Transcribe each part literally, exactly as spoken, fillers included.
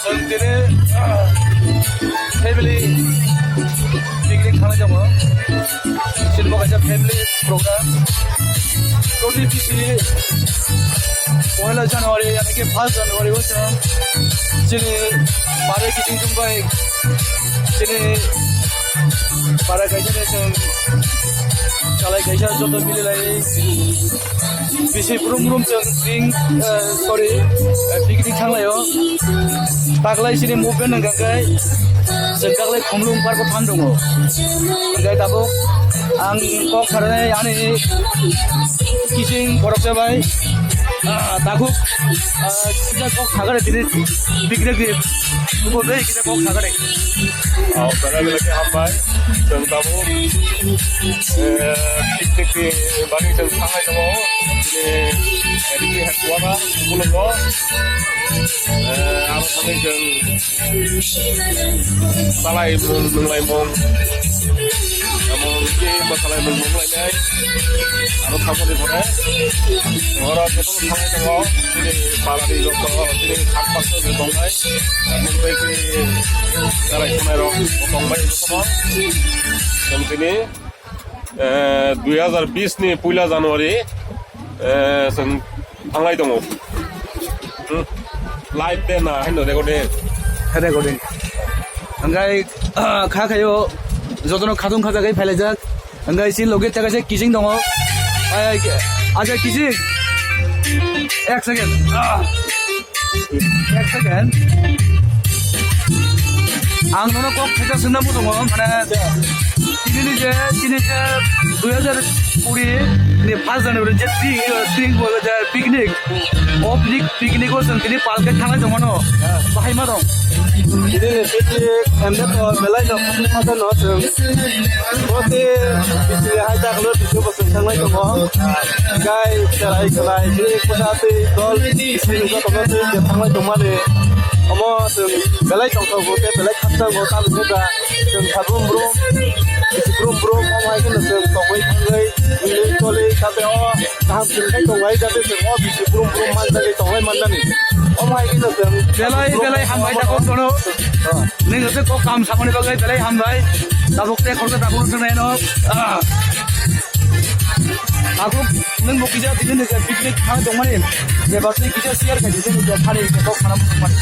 Chwng tini, ah, family picnic thanglai tongo. Chini bo kaisa family program. Twenty twenty poila January, yani ki first January o chwng chini bare kiting tung bai chini Para kaisa de chwng chalai kaisa joto mililai bisi brum brum chwng picnic, eh, sorry, eh, picnic thanglaio. Taklai chini movement hwnkha khe chwng taklai Khumlung park o thang tongo. Hwnkhe tabuk ang kok sanai ani kiching borok se bai, ah, tabuk, ah, kisa kok sagare tini picnic ni buko dei kisa kok sagare. Oh, belai belai khe hambai. Chwng tabuk, eh, picnic ni bagwi chwng thanglai tongo. Chini, eh, headquarter, Khumulwngo. Eh, aro thangwi chwng salaimung, nunglaimung, omo khe bwsalaimung nunglainai. Aro thangmani pore oro jotono thangwi tongo. Chini palani joto chini sak pasto tongnai. Mumbai ke chalai khonai rok tong bai jotono. Chwng tini, eh, dui hazar bis ni puila January, eh, chwng thanglai tongo. Hmm. Live de na haino recording. Recording. Hwnkhe, ah, kha khayo jotono khatung khajagai phailaijak. Hwnkhe chini loge tei kaisa kiching tongo. Ai, ai, acha kiching. Ek second. Ah. Ek second. Ang nono kok khaisa swngna muchungo, mane, tini ni je, tini je dui hajar kuri ni first January je tri-, tri-, je picnic. O picnic, picnic o chwng tini palke thanglai tongmano. Bahai ma dong. Tini ni picnic, hemde to belai no khatung khajaino chwng. Boti bisi hai dakhlo bisu bo chwng thanglai tongo. Gai cherai khlai, bini kwsa twi dol, bini jotono twi je thanglai tongmani. Omo chwng belai tongthokgo tei belai khakchangbo, tamni hwnba chwng sabrum brum, brum brum, omo hai kheno chwng tongwi thangwi, wngwi toli, tate o kaham chwng khai tonglai, jate chwng o bisi brum brum manjagwi tonglai mannani. Omo hai kheno chwng belai, belai hambai, tabuk jono. Oh. Nwng se kok kaham samani bagwi belai hambai. Tabuk te khoroksa tabuk swngnai no. Ah. Tabuk nwng bo kisa tini ni je picnic thang tongmani. Je bwsai kisa share khai di, je thani je kok khana tongmani.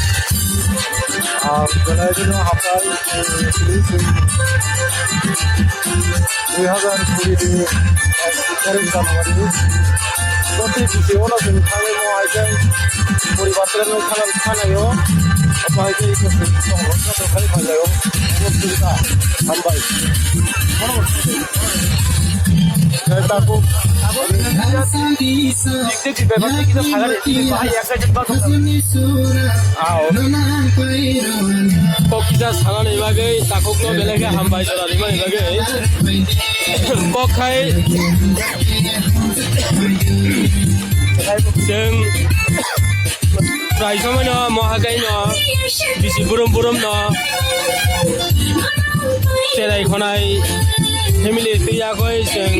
Ah, belai no hapai, eh, dui hajar kuri ni, eh, tarik January. Bwsai bisi ono chwng thangwi mo hai khe poribar tei no khana khanaio. Omo hai khe iko se tong rok kha tong khai phai lai o. Omo chwng kha. Hambai. Kono. Jai tabuk. Tabuk. Tik tik bai bai kisa sagar tik tik bai excited ba. Ao. Kok kisa sanani bagwi takhukno belai khe hambai jorani bagwi. Kok khai chwng prai somoino mohagaino bisi burum burumno cherai khonai family twi yagwi chwng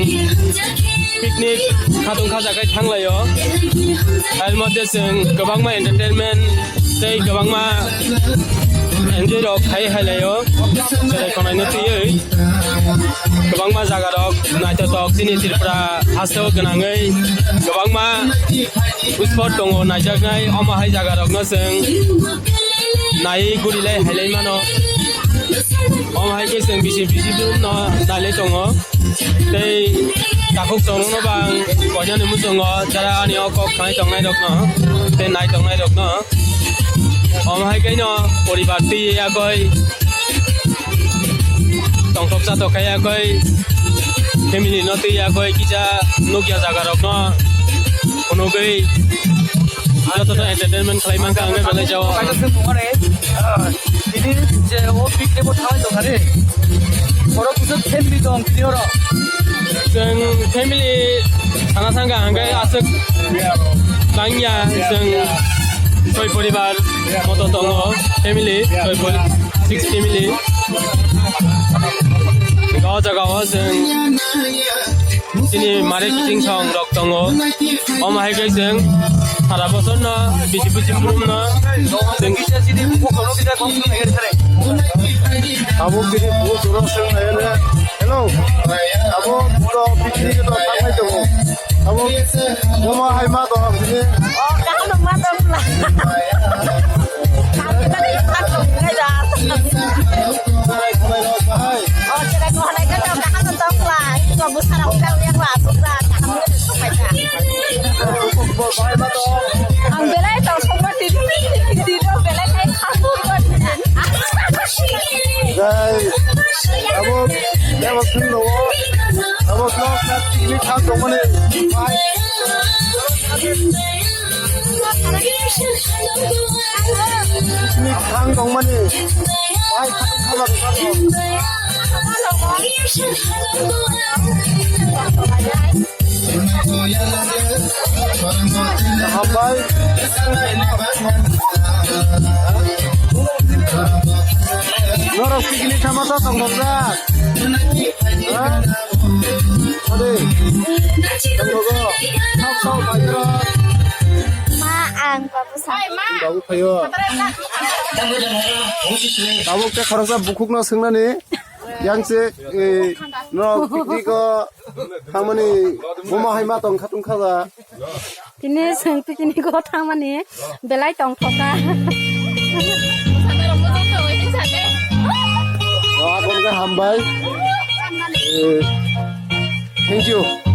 picnic khatung khajakhai thanglaio. Tar moddhe chwng kwbangma entertainment tei kwbangma enjoy rok khai hailaio. Cherai khonaino twiwi kwbangma jaga rok naithothok chini Tripura hasteo gwnangwi kwbangma spot tongo naijaknai. Omo hai jaga rokno chwng naiwi gurilai hailai mano. Omo hai khe chwng bisi bisi no nailai tongo. Tei takhuk chwng rokno bo ang koinani muchungo jara ani o kok khnai tongnai rokno tei nai tongnai rokno. Omo hai khe no poribar twi yagwi tongthok chathok khai yagwi family no twi yagwi kisa nukya jaga rokno phunugwi jotono entertainment khlai mankha ang belai jao. Kaisa se bumani, ah, Je o picnic o thanglai tongkha re. Oro kuchuk family tong tini oro. Chwng family sana thangkha hwnkhe aswk bangya chwng soi poribar moto tongo family soi pori six family. O jaga o chwng Chini mare kiting song rok tongo. Omo hai khe chwng sara bosor no bisi bisi pulum no chwng Abo kiri buo jora seng nai le. Hello. Abo to picnic to thangnai tongo. Abo mama hai ma to sini. Oh, kaham ma to pula. Kaham ma to pula. Oh, chwrai mo hanai ka to kaham to pula. Ko busara udah udah wa sudah kaham to pula. Ang belai tong songma tini, tini belai kai khasur ko. Jai, abo, abo sung do. Abo vlog na tini thang tongmani. Tini thang tongmani. Bai khatung khala. Hambai. Norok picnic thama ta tongthokjak. Ha? Ade. Tongthogo. Thok thok bairok. Ma, ang babu sa. Babu phaio. Tabuk tei khoroksa bukhukno swngnani. Yang se, eh, no picnic o thangmani buma hai ma tong khatung khaja. Tini chwng picnic o thangmani belai tongthokha. O, aboni khe hambai. Eh, thank you.